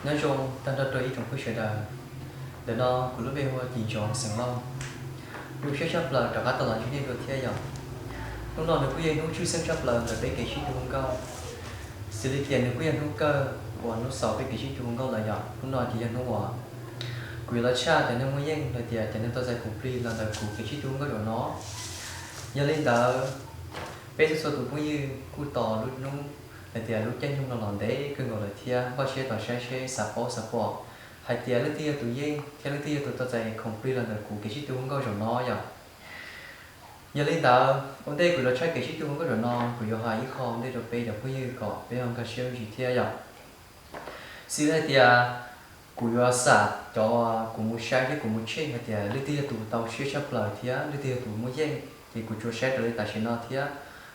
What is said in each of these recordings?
Nyob zoo tag nrho rau ib tsoom phooj ywg sawv daws. Ntawm no kuv lub npe hu ua Cim Ntsoov xeem Lauj. Zoo siab tshaj plaws rov qab tau los ntsib nej dua thiab yom. Hnub no nws kuj yog hnub tshwj xeeb tshaj plaws ntawm peb kev sib tw hu nkauj, xws li tias nws kuj yog hnub kawg uas hnub xaus peb kev sib tw hu nkauj lawm yom. Hnub no ces yog hnub uas kuv yuav los tshaj cov neeg muaj yeej los tias cov neeg tau txais khoom plig los ntawm kuv kev sib tw hu nkauj zaum no. Yog li ntawd, peb txhua txhua tus phooj ywg kuj tos lub hnub los tias lub caij nyoog no los ntev kawg nkaus lawm thiab, npaj siab tos saib seb xav paub xav pom hais tias leej twg yog tus yeej thiab leej twg yog tus tau txais khoom plig los ntawm kuv kev sib tw hu nkauj zaum no yom. Yog li ntawd, ua ntej kuv los tshaj kev sib tw hu nkauj zaum no, kuv yuav hais ib qho ua ntej rau peb cov phooj ywg kom peb ho nkag siab me ntsis thiab yom. Xws li hais tias kuv yuav xam cov kuv mus saib thiab kuv mus check hais tias leej twg yog tus tau siab tshaj plaws thiab leej twg yog tus muaj yeej, ces kuv tsuas saib raws li tam sim no thiab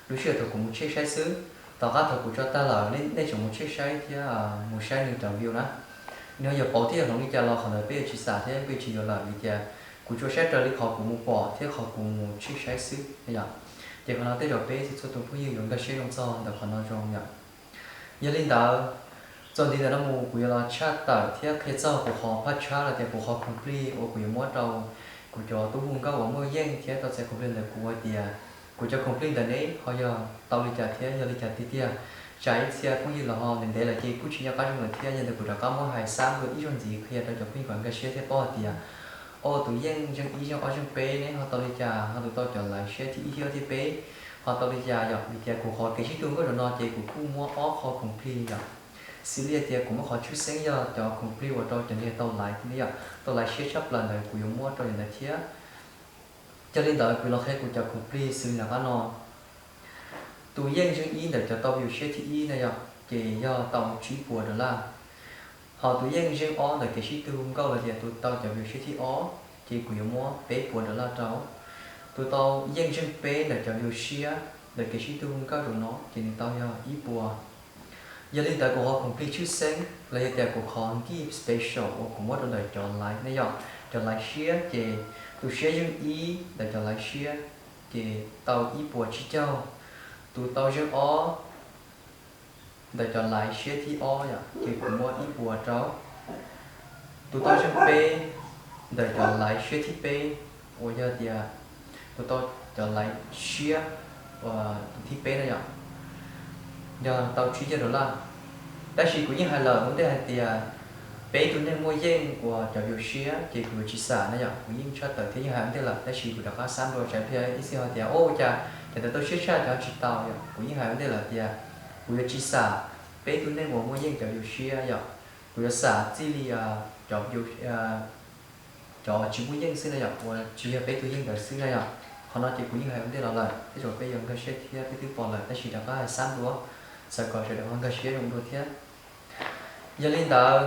lub sij hawm thaum kuv mus check saib xwb. Tom qab thaum kuv tso tag lawm, nej tseem mus check saib thiab mus saib nws cov view na, nws ho yuav pauv thiab yuav hloov li cas los qhov ntawd peb yuav tsis xam thiab peb yuav tsis yuav lawm, vim tias kuv tsuas saib raws li qhov kuv mus pom thiab qhov kuv mus check saib xwb yom. Ces qhov no tej zaum peb txhua txhua tus phooj ywg yuav nkag siab zoo txog ntawm qhov no zoo yom. Yog li ntawd, txuas ntxiv ntawm no mus kuv yuav los tshaj tawm thiab qhia txog kuv qhov phaj tshab los tias kuv qhov khoom plig uas kuv yuav muab rau kuv cov tub hu nkauj uas muaj yeej thiab tau txais khoom plig ntawm kuv hais tias kuv cov khoom plig ntawm neb ho yog tau li cas thiab yog li cas tiag tiag. Tsam ib txhia phooj ywg los ho ntev ntev lawm ces kuj tsis nco qab zoo lawm thiab, yog ntawd kuv rov qab muab hais xab dua ib zaug ntxiv qhia rau cov phooj ywg kom nkag siab thiab paub hais tias, o, tus yeej zeej ib zeej ob zeej peb neb ho tau li cas, ho tus tau cov laiv siab thib ib thib ob thib peb ho tau li cas yom. Vim tias kuv qhov kev sib tw hu nkauj zaum no ces kuv kuj muab ob qho khoom plig yom. Xws li hais tias kuv muab qhov tshwj xeeb yog cov khoom plig uas rau cov niag tau laiv thiab yom, tau laiv siab tshaj plaws ntawd kuv yuav muab rau cov ntawd thiab. Yog li ntawd kuv los qhia kuv cov khoom plig xws li nram qab no. Tus yeej zeej ib ntawm cov tau view siab thib ib na yom, ces yog tau tsib puas dollar. Ho tus yeej zeej ob ntawm kev sib tw hu nkauj los tias tus tau cov view siab thib ob, ces kuv yuav muab peb puas dollar rau. Tus tau yeej zeej peb ntawm cov view siab ntawm kev sib tw hu nkauj zaum no ces nws tau yog ib puas. Yog li ntawd kuv qhov khoom plig tshwj xeeb los yog tias kuv qhov gift special uas kuv muab rau ntawm cov laiv ne yom, cov laiv siab ces tus siab zeej ib ntawm cov laiv siab ces tau ib puas tsib caug. Tus tau zeej ob ntawm cov laiv siab thib ob yom, ces kuv muab ib puas rau. Tus tau zeej peb ntawm cov laiv siab thib peb, uas yog tias tus tau cov laiv siab tus thib peb na yom, yog tau tsib caug dollar. Tab sis kuv yeej hais lawm ua ntej hais tias peb tug neeg muaj yeej uas cov view siab ces kuv yuav tsis xam na yom, kuv yeej tshaj tawm thiab yeej hais ua ntej lawm, tab sis kuv rov qab xab dua tsam ib txhia ho tias, o, ua cas cov ntawd tau siab tshaj cov tsis tau yom. Kuv yeej hais ua ntej lawm tias kuv yuav tsis xam peb tug neeg uas muaj yeej cov view siab yom, kuv yuav xam txij li cov cov tsis muaj yeej xwb na yom, uas tsis yog peb tug yeej ntawd xwb na yom. Qhov no ces kuv yeej hais ua ntej los lawm, tej zaum peb yuav nkag siab thiab peb twb pom lawm, tab sis rov qab hais xab dua, xav kom sawv daws ho nkag siab zoo dua thiab. Yog li ntawd,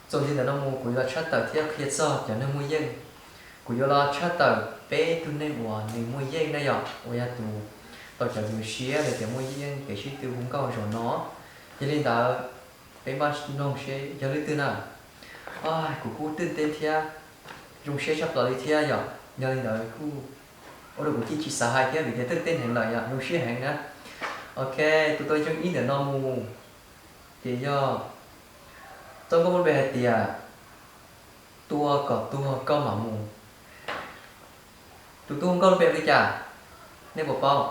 txuas ntxiv ntawm no mus kuv yuav los tshaj tawm thiab qhia txog cov neeg muaj yeej. Kuv yuav los tshaj tawm peb tug neeg uas nws muaj yeej na yom, uas yog tus tau cov view siab los tias muaj yeej kev sib tw hu nkauj zaum no. Yog li ntawd, peb npaj mloog seb yog leej twg na. Kuv kuj twb teb thiab, zoo siab tshaj plaws li thiab yom. Yog li ntawd kuj ua rau kuv cia tsis xav hais thiab vim tias twb teb heev lawm yom, zoo siab heev na. Ok, tus tau yeej ib ntawm no mus ces yog txoj nkauj muaj npe hais tias tua kom tuag koj mam mus. Tus tub hu nkauj lub npe ua li cas? Nej puas paub?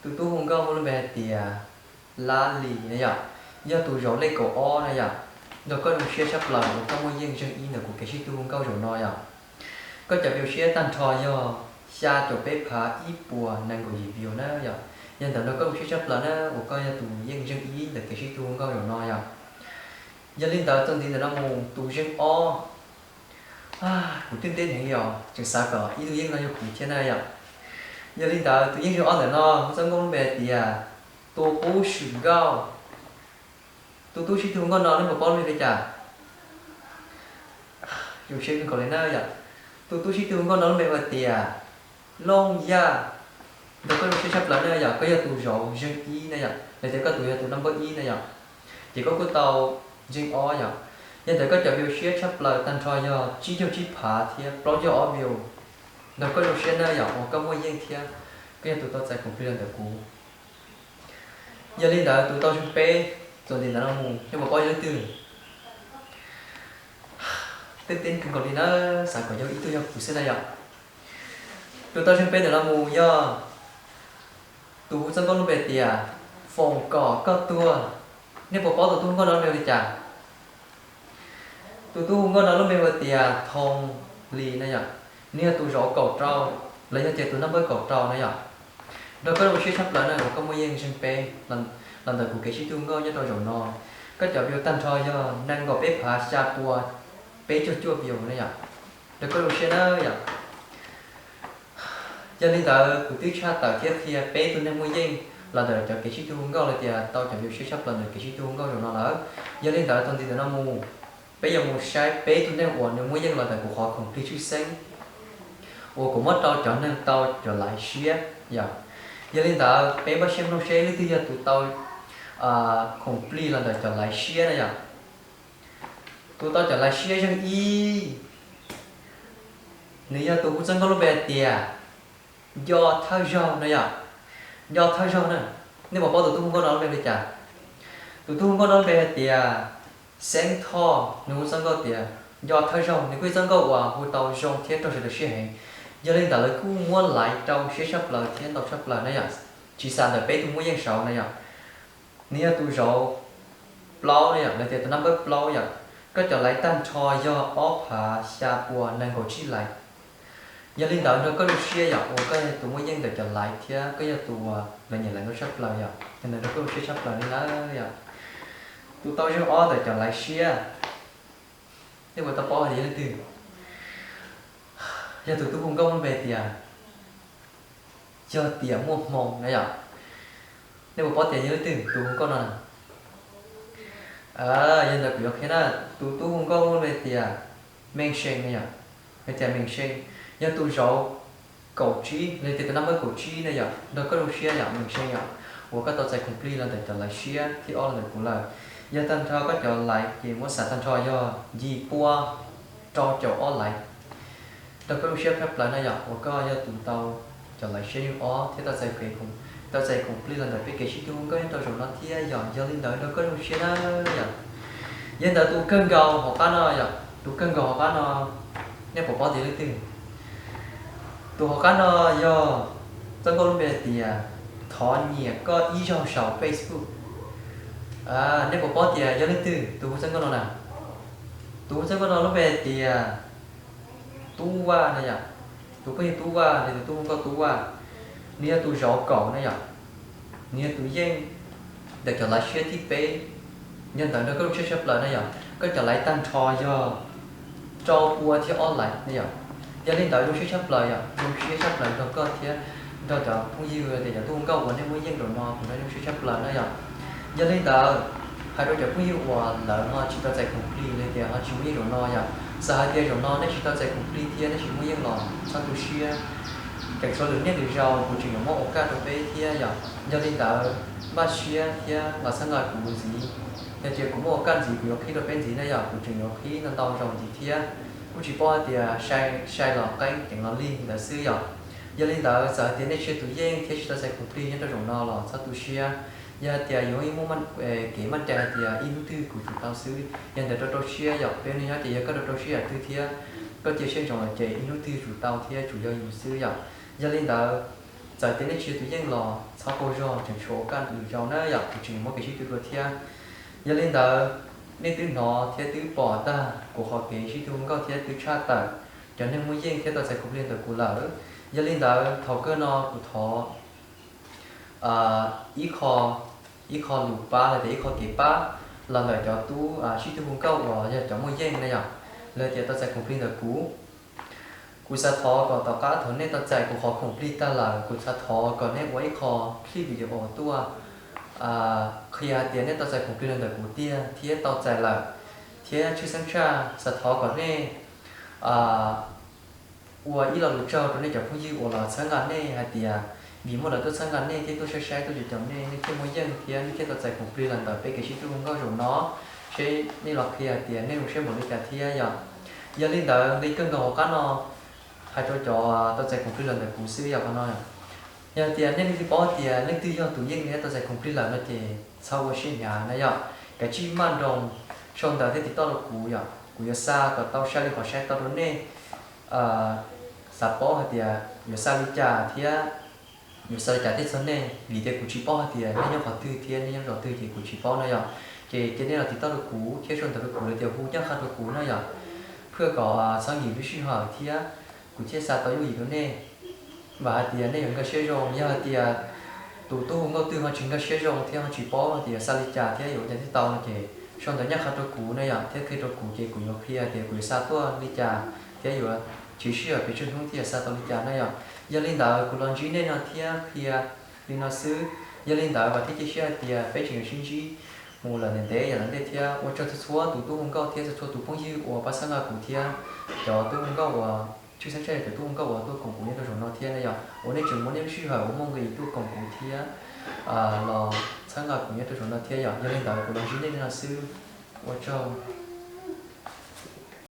Tus tub hu nkauj muaj lub npe hais tias Laj Lis na yom, yog tus zaum lej kaum ob na yom. Nrog koj zoo siab tshaj plaws uas koj muaj yeej zeej ib ntawm kuv kev sib tw hu nkauj zaum no yom. Koj cov view siab tag nrho yog xya caum peb phav ib puas nees nkaum yim view na yom. Yog ntawd nrog koj zoo siab tshaj plaws na uas koj yog tus yeej zeej ib ntawm kev sib tw hu nkauj zaum no yom. Yog li ntawd txuas ntxiv ntawm no mus tus zeej ob, kuv twb teb heev li os, tseem xav kom ib tug yeej no yog kuv thiab na yom. Yog li ntawd tus yeej zeej ob ntawm no muaj txoj nkauj lub npe hais tias tus qub swm nkauj. Tus tub sib tw hu nkauj no nej puas paub lub npe li cas? Zoo siab kawg nkaus li na yom. Tus tub sib tw hu nkauj no lub npe hu tias Looj Yaj. Nrog koj zoo siab tshaj plaws na yom, koj yog tus zaum zeej ib na yom, los tias koj tus yog tus number ib na yom. Ces koj kuj tau zeej ob yom. Yog ntawd koj cov view siab tshaj plaws tag nrho yog tsib caug tsib phav thiab plaub caug ob view. Nrog koj zoo siab na yom uas koj muaj yeej thiab koj yog tus tau txais khoom plig los ntawm kuv. Yog li ntawd tus tau zeej peb, Txuas ntxiv ntawm no mus nej puas paub yog leej twg? Twb teb kawg nkaus li na, xav kom yog ib tug yog kuv xwb na yom. Tus tau zeeg peb ntawm no mus yog tus hu txoj nkauj lub npe tias Foom Kom Koj Tuag. Nej puas paub tus tub hu nkauj no lub npe hu li cas? Tus tub hu nkauj no lub npe hu tias Thoo Lis na yom. Nws yog tus zauv kaum rau, los yog tias tus naj npawb kaum rau na yom. Nrog koj zoo siab tshaj plaws na uas koj muaj yeej zeeg peb los ntawm kuv kev sib tw hu nkauj nyob rau zaum no. Koj cov view tag nrho yog nees nkaum peb phav xya pua peb caug cuaj view na yom. Nrog koj zoo siab na yom. Yog li ntawd kuv twb tshaj tawm thiab qhia peb tug neeg muaj yeej los ntawm cov kev sib tw hu nkauj los tias tau cov view siab tshaj plaws ntawm kev sib tw hu nkauj zaum no lawm. Yog li ntawd txuas ntxiv ntawm no mus, peb yuav mus saib peb tug neeg uas nws muaj yeej los ntawm kuv qhov khoom plig tshwj xeeb uas kuv muab rau cov neeg tau cov laiv siab yom. Yog li ntawd peb npaj siab mloog seb leej twg yog tus tau khoom plig los ntawm cov laiv siab na yom. Tus tau cov laiv siab zeeg ib, nws yog tus hu txoj nkauj lub npe hais tias Nco Thawj Zaug na yom. Nco Thawj Zaug na, nej puas paub tus tub hu nkauj no lub npe li cas? Tus tub hu nkauj no lub npe hais tias Xeeb Thoj, nws hu txoj nkauj tias Nco Thawj Zaug, nws kuj yog txoj nkauj uas hu tau zoo thiab raug sawv daws siab heev. Yog li ntawd lawv kuj muab laiv rau siab tshaj plaws thiab ntau tshaj plaws na yom, tsis xam ntawm peb tug muaj yeej saud na yom. Nws yog tus zauv plaub na yom, los tias tus naj npawb plaub yom. Koj cov laiv tag nrho yog ob phav xya pua nees nkaum tsib laiv. Yog li ntawd nrog koj zoo siab yom uas koj yog tus muaj yeej ntawm cov laiv thiab koj yog tus uas lawv nyiam laiv ntau tshaj plaws yom. Yog ntawd nrog koj zoo siab tshaj plaws li na yom. Tus tau zeeg ob ntawm cov laiv siab, nej puas tau paub hais tias yog leej twg? Yog tus tub hu nkauj lub npe tias Yog Tias Muaj Hmoo na yom. Nej puas paub tias yog leej twg tus hu nkauj no na? Yog ntawd kuv yuav qhia na, tus tub hu nkauj lub npe tias Meej See na yom. Tias Meej See yog tus zauv kaum tsib, los tias tus naj npawb kaum tsib na yom, nrog koj zoo siab yom Meej See yom, uas koj tau txais khoom plig los ntawm cov laiv siab thib ob los ntawm kuv lawm. Yog tag nrho koj cov laiv ces muab xav tag nrho yog yim pua rau caum ob laiv. Nrog koj zoo siab tshaj plaws na yom uas koj yog tus tau cov laiv siab yeej ob thiab tau txais khoom plig los ntawm peb kev sib tw hu nkauj nyob rau zaum no thiab yom. Yog li ntawd nrog koj zoo siab na yom. Yog li ntawd tus kawg nkaus hauv qab no yom, tus kawg nkaus hauv qab no, nej puas paub tias leej twg? Tus hauv qab no yog txoj nkauj lub npe tias Thov Nyiam Koj Ib Zaug Saum Facebook. Nej puas paub tias yog leej twg tus hu txoj nkauj no na? Tus hu txoj nkauj no lub npe tias Tub Vaj na yom. Tus phooj ywg Tub Vaj, nws tus tub hu nkauj Tub Vaj, nws yog tus zauv kaum na yom. Nws yog tus yeej ntawm cov laiv siab thib peb. Yog ntawd nrog koj zoo siab tshaj plaws na yom, koj cov laiv tag nrho yog rau pua thiab ob laiv na yom. Yog li ntawd zoo siab tshaj plaws yom, zoo siab tshaj plaws nrog koj thiab nrog cov phooj ywg los tias cov tub hu nkauj uas nej muaj yeej zaum no kuv nrog zoo siab tshaj plaws na yom. Yog li ntawd hais rau cov phooj ywg uas lawv ho tsis tau txais khoom plig los tias ho tsis muaj yeej zaum no yom, txawm hais tias zaum no nej tsis tau txais khoom plig thiab nej tsis muaj yeej los txhob tu siab, keem tshuav lwm niaj lwm zaus kuv tseem yuav muab ua kaj rau peb thiab yom. Yog li ntawd npaj siab thiab los txhawb nqa kuv ntxiv. Yog tias kuv muab ua kaj ntxiv kuv yuav qhib rau peb ntxiv na yom, kuv tseem yuav qhib ntau ntau zaus ntxiv thiab. Kuj tsis paub hais tias sai los qeeb ceev los lig ntawd xwb yom. Yog li ntawd txawm hais tias nej tsis yog tus yeej thiab tsis tau txais khoom plig nyob rau zaum no los txhob tu siab. Yog hais tias yuav muaj kev maj nra hais tias ib hnub twg kuv tsum tau xwb, yog ntawd rau rau siab yom. Peb ua neej nyob ces yog koj rau rau siab yam twg thiab koj cia siab ntsoov lawm ces ib hnub twg tsum tau thiab tsum yog yus xwb yom. Yog li ntawd txawm tias nej tsis yog tus yeej los txhob qaug zog, tseem tshuav ua kaj lwm zaus na yom, kuv tseem muab kev sib tw dua thiab. Yog li ntawd nej twb hnov thiab twb pom tag kuv qhov kev sib tw hu nkauj thiab twb tshaj tawm cov neeg muaj yeej thiab tau txais khoom plig ntawm kuv lawm. Yog li ntawd thaum kawg no kuv thov ib qho, ib qho lus pab los tias ib qho kev pab los ntawm cov tub sib tw hu nkauj uas yog cov muaj yeej na yom, los tias tau txais khoom plig ntawm kuv. Kuv xav thov kom tom qab thaum nej tau txais kuv qhov khoom plig tag lawm, kuv xav thov kom nej ua ib qho clip video tuaj qhia hais tias nej tau txais khoom plig los ntawm kuv tiag thiab tau txais lawm, thiab tshwj xeeb tshaj xav thov kom nej ua ib lo lus tsaug rau nej cov phooj ywg uas los txhawb nqa nej hais tias vim muaj lawv tuaj txhawb nqa nej thiab tuaj saib saib tuaj caum caum nej, nej thiaj muaj yeej thiab nej thiaj tau txais khoom plig los ntawm peb kev sib tw hu nkauj zaum no, seb nej los qhia hais tias nej zoo siab npaum li cas thiab yom. Yog li ntawd nqi kawg nkaus hauv qab no hais rau cov tau txais khoom plig los ntawm kuv xwb yog qhov no. Yog tias nej leej twg paub tias leej twg yog tus yeej thiab tau txais khoom plig lawm no ces txhob ua siab hnyav na yom. kav tsij maj nroos sau ntawv thiab tiv toj rau kuv yom, kuv yuav xa kom tau sai li qhov saib tau rau nej xav paub hais tias yuav xa li cas thiab yuav xa li cas thiab txog nej, vim tias kuv tsis paub hais tias nej nyob qhov twg thiab nej nyob zos twg ces kuv tsis paub na yom. Ces cia nej los tiv toj rau kuv thiab sau ntawv rau kuv los tias hu nyab qha rau kuv na yom, phwj kom txhob yim lub sij hawm thiab kuv thiaj xa tau yooj yim rau nej. Vam hais tias nej yuav nkag siab zoo. Yog hais tias tus tub hu nkauj twg ho tsis nkag siab zoo thiab ho tsis paub hais tias yuav xa li cas thiab yuav ua cas thiaj tau no ces sau ntawv nyab qha rau kuv na yom, thiab qhia rau kuv ces kuv yuav qhia tias kuv yuav xa tuaj li cas thiab yuav siv sij hawm pes tsawg hnub thiaj yuav xa tau li cas na yom. Yog li ntawd kuv los ntsib nej no thiab qhia li no xwb. Yog li ntawd vam thiab cia siab hais tias peb tseem yuav sib ntsib mus lawm ntev ntev yav tom ntej thiab. Ua tsaug txhua txhua tus tub hu nkauj thiab txhua txhua tus phooj ywg uas pab txhawb nqa kuv thiab cov tub hu nkauj uas tshwj xeeb tshaj cov tub hu nkauj uas tuaj koom kuv nyob rau zaum no thiab na yom, uas nej tseem muab nej lub sij hawm uas muaj nqis tuaj koom kuv thiab los txhawb nqa kuv nyob rau zaum no thiab yom. Yog li ntawd kuv los ntsib nej li no xwb. Ua tsaug.